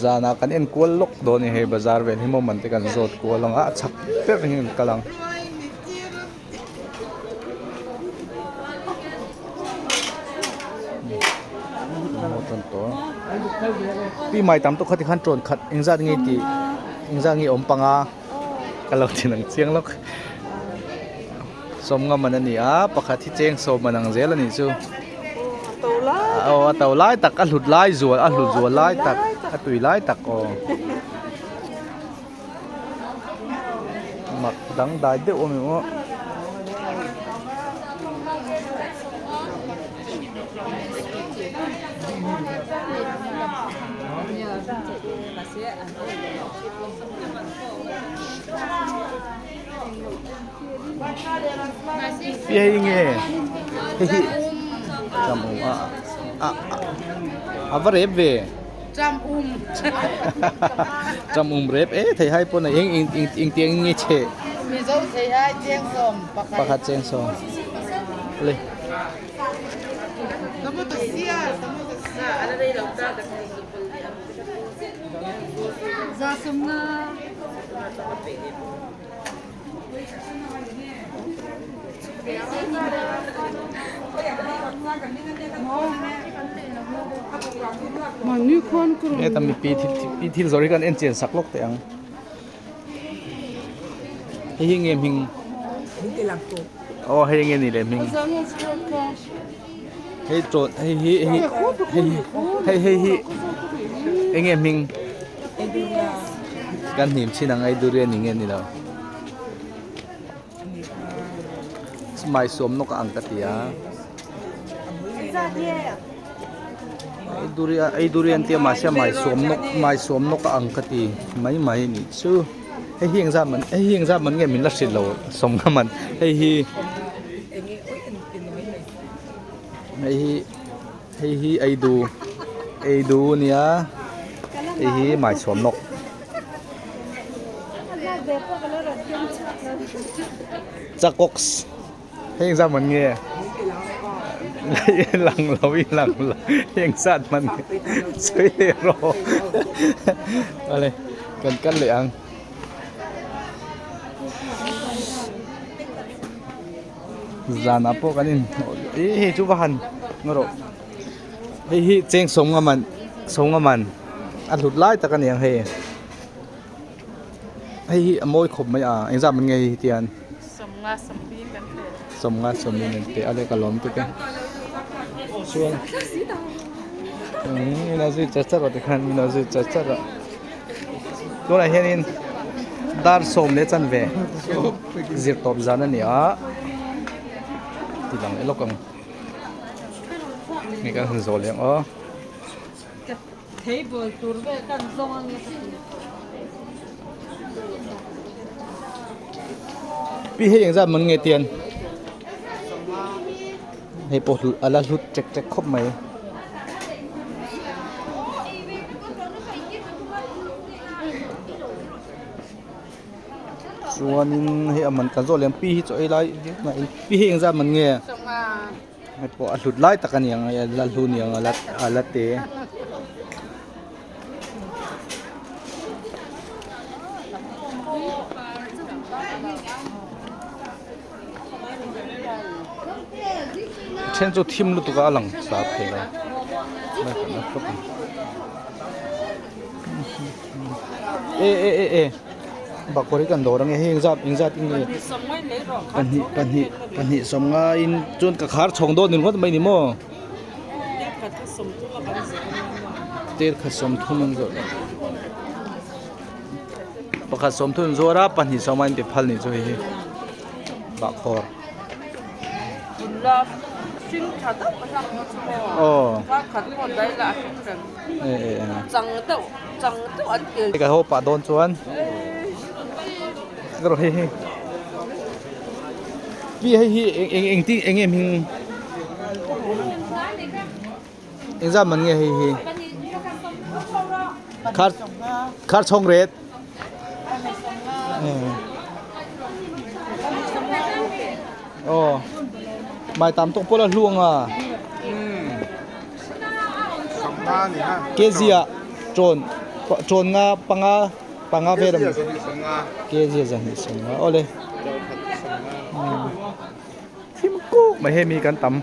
Zanah kan en kual lawk dawn a ni hei bazar vel hi maw man te kan zawt kual ang a a chhak ber hi an kal ang. Pi mai tam tawk kha tikhan tawn khat engzat nge tih engzat nge awm panga ka lo ti lang chiang lawk sawm nga man a ni a pakhat hi cheng sawm man ang zel a nih chu aw a to lai tak a hlut lai zual a hlut zual lai tak a tui lai tak aw. Mak dangdai deuh a ni maw. Pi hei nge hei hi ram awm a a a va rep ve. Tram um. Tram um rep e thei hai pawn a eng eng eng eng tiang in nge chhe. Mizo thei hai cheng sawm pakhat. Pakhat cheng sawm. Le. Za sawm nga. Heta mi pi thil pi thil zawrh hi kan en chian sak lawk teh ang hei hi nge hming aw hei nge ni leh hming hei chaw hei hi hei hei hei hi eng nge hming kan hnim chin ang ei durian ni nge ni lo. Mai sawm nawk a ang ka ti a ei durian ei durian tia mahse mai sawm nawk mai sawm nawk a ang ka ti mai mai a nih chu hei hi engzat man hei hi engzat man nge min la hrilh lo sawm nga man hei hi hei hi hei hi ei du ei du a nia hei hi mai sawm nawk. Chakoks hei engzat man nge lang lo i lang lo hei engzat man nge sawi leh rawh awle kan kal leh ang zanah pawh kan in ih hei chu va han ngaw rawh hei hi cheng sawm nga man sawm nga man a hlut lai tak a ni ang hei. Hei hi a mawi khawp mai a engzah man nge hei hi tian sawmnga sawmli kan pe sawmnga sawmli kan pe a leh ka lawm tuk e chuan min lo zui char char a tikhan min lo zui char char a tunah hianin dar sawm leh chanve zir tawp zan a ni a ti lang leh lawk ang nge kan han zawh leh ang aw. Table tur vel kan zawng a nge ka ti. Pi hei engzat man nge tian hei pawh hlut a la hlut chek chek khawp mai. Chuanin hei a man kan zawh leh ang pi hi chaw ei lai pi hei engzat man nge. Hei pawh a hlut lai tak a ni ang a la hlu ni ang a la a la te. Then chu thim lutuk a a lang sa thei lo e e e e. Bakawr hi kan dawr ange hei engzat engzat in nge pahnih pahnih pahnih sawm ngaiin chuan ka khar chhawng dawn ni ringawt mai ni maw tel khat sawmthum an zawrh pakhat sawmthum an zuar a pahnih sawm a inti phal nih chu hei hi bahkhawr. Aw. Ka haw pah dawn chuan ka hei hei pi hei hi eng eng eng ti eng nge hming engzat man nge hei hi khar khar chhawng ret aw mai tam tawk pawh la hluang a. Kezia chawn. Chawn nga panga panga vel a ni. Kg zahnih sawmnga awle. Thim kuk mai hei mi kan tam.